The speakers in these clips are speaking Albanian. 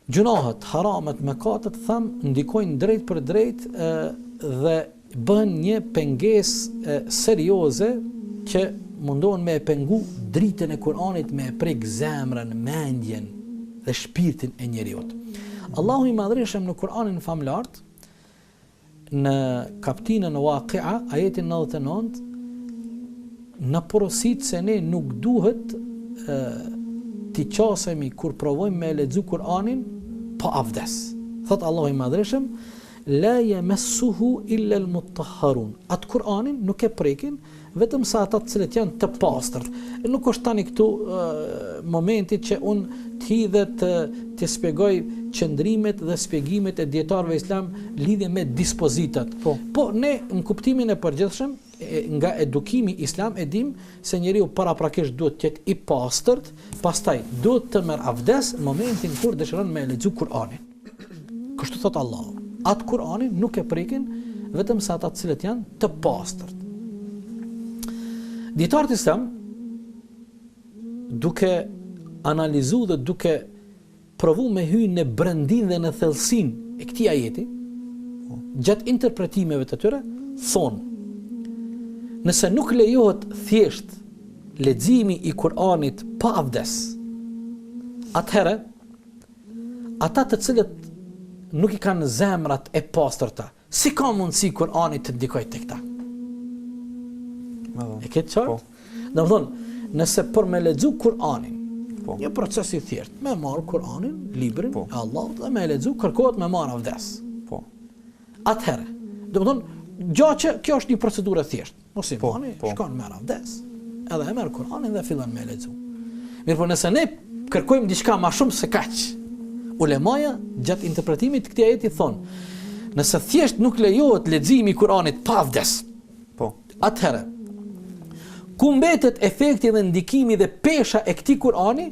Gjynahet, haramet, mëkatet, thamë, ndikojnë drejtpërdrejt dhe bëhen një pengesë serioze që mundohen me e pengu dritën e Kur'anit me e prek zemrën, mendjen dhe shpirtin e njeriut. Allahu i Madhërishëm në Kur'anin famëlartë Në kaptinën Waqi'a, ajetin 99, na porosit se ne nuk duhet t'i qasemi kur provojmë me lexu Kur'anin pa avdes. Thot Allahu i Madhërishëm, la yamassuhu illa al-mutahharun. Atë Kur'anin nuk e prekin Vetëm sa ata të cilët janë të pastërt. Nuk është tani këtu momenti që unë të hi dhe të të shpjegoj qëndrimet dhe shpjegimet e dijetarëve islam lidhje me dispozitat. Po, po ne në kuptimin e përgjithshëm nga edukimi islam e dim se njeriu paraprakisht duhet të jetë i pastërt, pastaj duhet të merr avdes në momentin kur dëshiron me lexu Kur'anin. Kështu thot Allahu. Atë Kur'anin nuk e prekin vetëm se ata të cilët janë të pastërt. Dijetarët islam duke analizu dhe duke provu me hy në brendinë dhe në thellësinë e këtij ajeti, gjatë interpretimeve të tyre, thonë, nëse nuk lejohet thjesht leximi i Kur'anit pa avdes, atëherë Ata të cilët nuk i kanë zemrat e pastërta, si ka mundësi Kur'ani të ndikojë tek ta? E ke të qartë? Po. Domethënë, nëse për me lexu Kur'anin, po. një proces i thjeshtë, me marr Kur'anin, librin po. e Allahut dhe me lexu, kërkohet me marr avdes. Po. Atëherë, domethënë, gjë që kjo është një procedurë e thjeshtë. Muslimani po, po. shkon merr avdes, edhe e merr Kur'anin dhe fillon me lexu. Mirëpo nëse ne kërkojmë diçka më shumë se kaq, ulemaja gjatë interpretimit të këtij ajeti thonë, nëse thjesht nuk lejohet leximi i Kur'anit pa avdes, po. Atëherë, ku mbetet efekti dhe ndikimi dhe pesha e këtij Kur'ani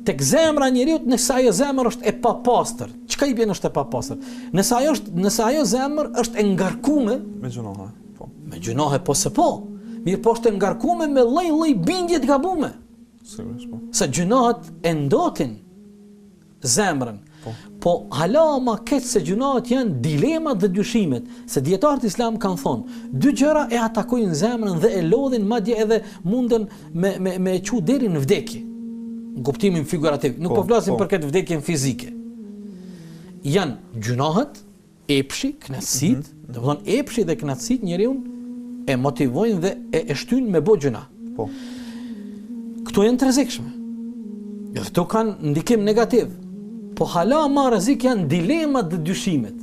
tek zemra e njeriut nëse ajo zemër është e papastër? Çka i bjen është e papastër? Nëse ajo është, nëse ajo zemër është e ngarkuar me gjynahe. Po. Me gjynahe po se po. Mirëpo është e ngarkume me lloj-lloj bindje të gabume. Sigurisht po. Se gjynahet e ndotin zemrën. Po. Po hala ma keq se gjynahet janë dilemat dhe dyshimet, se dijetarët islam kanë thonë, dy gjëra e atakojnë zemrën dhe e lodhin madje edhe munden me me me e çu deri në vdekje. Në kuptimin figurativ, nuk po, po flasim po. për këtë vdekjen fizike. Janë gjynahet Epshi, kënaqësitë, mm -hmm. domethënë epshi dhe kënaqësitë njeriun e motivojnë dhe e, e shtyjnë me bo gjynah. Po. Këto janë të rrezikshme. Dhe këto kanë ndikim negativ. Po hala ma rrezik janë dilemat dhe dyshimet,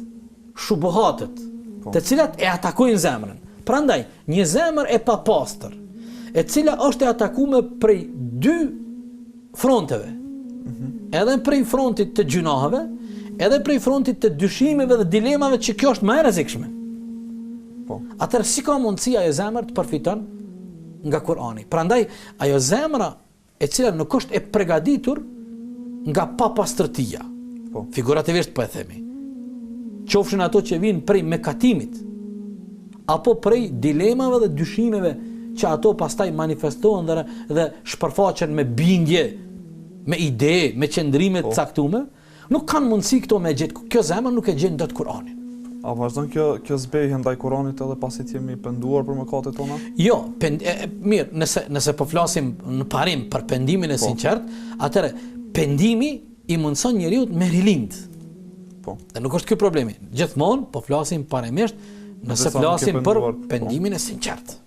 shubuhatet, po. të cilat e atakojnë zemrën. Prandaj, një zemër e papastër, e cila është e atakume prej dy fronteve. Mm -hmm. Edhe prej frontit të gjynaheve, edhe prej frontit të dyshimeve dhe dilemave që kjo është më e rrezikshme. Po. Atëherë si ka mundësi ajo zemër të përfiton nga Kur'ani? Prandaj ajo zemra e cila nuk është e pregaditur nga papastërtia. Po. Figurativisht po e themi. Qofshin ato që vijnë prej mëkatimit, apo prej dilemave dhe dyshimeve që ato pastaj manifestohen dhe dhe shpërfaqen me bindje, me ide, me qëndrime të po. caktuara, nuk kanë mundësi këto me gjet. Kjo zemër nuk e gjen dot Kur'anin. A vazhdon kjo kjo zbehje ndaj Kuranit edhe pasi të jemi penduar për mëkatet tona? Jo, pend, e, e, mirë, nëse nëse po flasim në parim për pendimin e po. sinqert, atëherë pendimi i mundëson njeriut me rilind. Po. Dhe nuk është ky problemi. Gjithmonë po flasim parimisht nëse flasim për po. pendimin e sinqert.